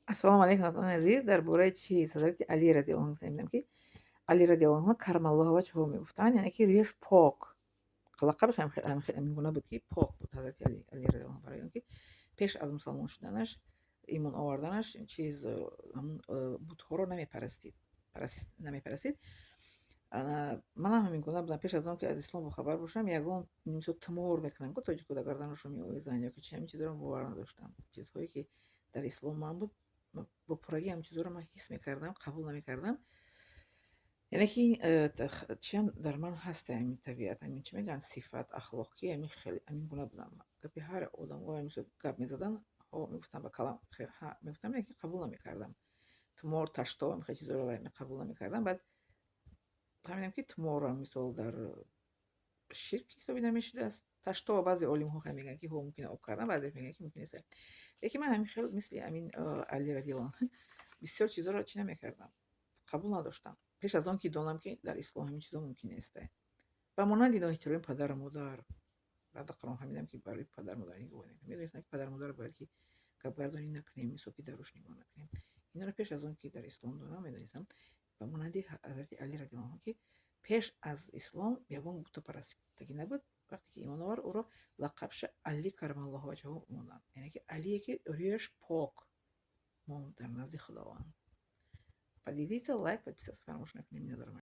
Ассалому алайкум, ҳамватанони азиз. Дар бораи чиз, ҳазрати Алӣ радиаллоҳу анҳу гуфтем, ки Алӣ радиаллоҳу анҳу карамаллоҳу ваҷҳаҳу мегуфтанд, яъне ки рӯяш пок. Лақабаш ҳамин гуна буд, ки пок буд ҳазрати Алӣ радиаллоҳу анҳу, барои он ки пеш аз мусалмон шуданаш, имон оварданаш, чиз, ҳамун бутҳоро намепарастид, намепарастид. Манам ҳамин гуна будам. Пеш аз он ки аз ислом бохабар бошам, ягон, мисол, тумор мекунанд ку тоҷико, дар гарданашон меовезанд ё ки чи, ҳамин чизҳоро бовар надоштам. Чизҳое ки дар ислом ман буд, бо пуррагӣ ҳамин чизҳоро ман ҳис мекардам, қабул намекардам. Яъне ки чиам дар ман ҳаст, ҳамин табиат, ҳамин, чӣ мегӯянд, сифат, ахлоқ, ки ҳамин хеле ҳамин гуна будам. Гапи ҳар одамҳо, мисол, гап мезаданд, ҳо мегуфтам, ба калам ҳа мегуфтам, лекин қабул намекардам. Тумор, ташто, ҳамин хел чизҳоро қабул намекардам. Баъд фаҳмидам, ки туморам, мисол, дар ширк ҳисобида мешудааст. Ташто баъзе олимҳо хел мегӯянд, ки ҳо, мумкин об кардан, баъзе мегӯянд, ки мумкин нест. Лекин ман ҳамин хел, мисли ҳамин Алӣ радиаллоҳу анҳу, бисёр чизҳоро чӣ намекардам, қабул надоштам. Пеш аз он ки донам, ки дар ислом ҳамин чизҳо мумкин нест. Ба монанди ноэҳтиромии падару модар. Баъд Қуръон фаҳмидам, ки барои падару модар нигоҳ накунем. Медонистам, ки падару модар бояд ки гапгардонӣ накунем, мисол, ки дар рӯш нигоҳ накунем. Инро пеш аз он ки дар ислом донам, медонистам. Ба монанди ҳазрати Алӣ радиаллоҳу анҳу, ки пеш аз ислом ягон бутопарастагӣ набуд, вақте ки имон овард, ӯро лақабша Алӣ карамаллоҳу ваҷҳаҳу монданд. Яъне ки Алие ки рӯяш пок монд дар назди Худованд. Поделиться, лайк, подписаться фаромӯш накунем. Миннатдорам.